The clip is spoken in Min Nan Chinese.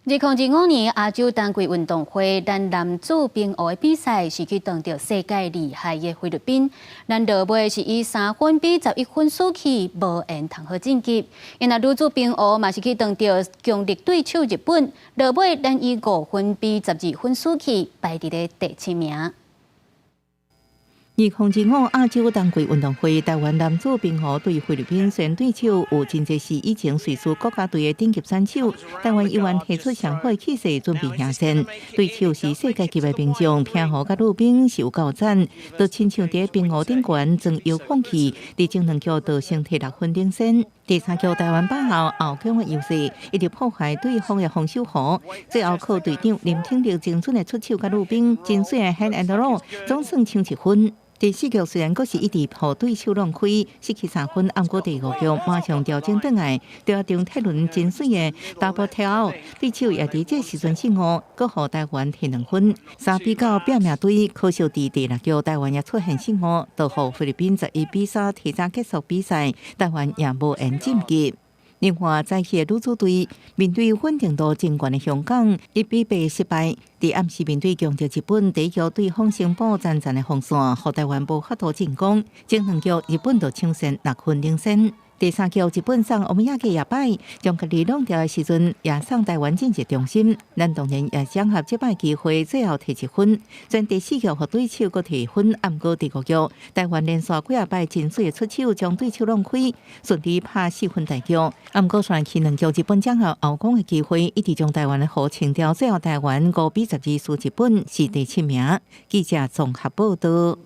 2025年亞洲冬季運動會，咱男子冰壺的比賽是去碰著世界厲害的菲律賓，咱落尾是以3分比11分輸去，無緣通好晉級。然後女子冰壺嘛是去碰著強力對手日本，落尾咱以5分比12分輸去，排佇咧第七名。二零二五亞洲冬季運動會，台灣男子冰壺對菲律賓雖然對手有真濟是以前瑞士國家隊的頂級選手，台灣猶原提出上好的氣勢準備迎戰。對手是世界級的名將，平壺佮女冰是有夠讚，就親像佇冰壺頂懸裝遙控器，佇前兩局就先提6分領先。第三局台灣把握後攻的優勢，一直破壞對方的防守弧，最後靠隊長林挺力精準的出手佮女冰真媠的 hit and roll，總算搶一分。第四局雖然閣是一直予對手弄開，失去3分，毋過第五局馬上調整轉來，第二場泰倫真媠的 double takeout，對手也佇這時陣失誤，閣予台灣提2分，3比9拼命追，可惜佇第六局台灣也出現失誤，就予菲律賓11比3提早結束比賽，台灣也無緣晉級。另外，早起的女子隊面對穩定度真懸的香港，1比8失敗。佇暗時面對強敵日本，第一局對方先布層層的防線，予台灣無法度進攻。前兩局日本就搶先6分領先。第三局日本送歐米亞給也擺，將家己弄掉的時陣，也送台灣進入中心。咱當然也掌握這擺機會，最後提1分。雖然第四局予對手閣提分，毋過第五局台灣連續幾仔擺真媠的出手，將對手弄開，順利拍4分大局。毋過連續兩局日本掌握後攻的機會，一直將台灣的弧清掉，最後台灣5比12輸日本，是第七名。記者綜合報道。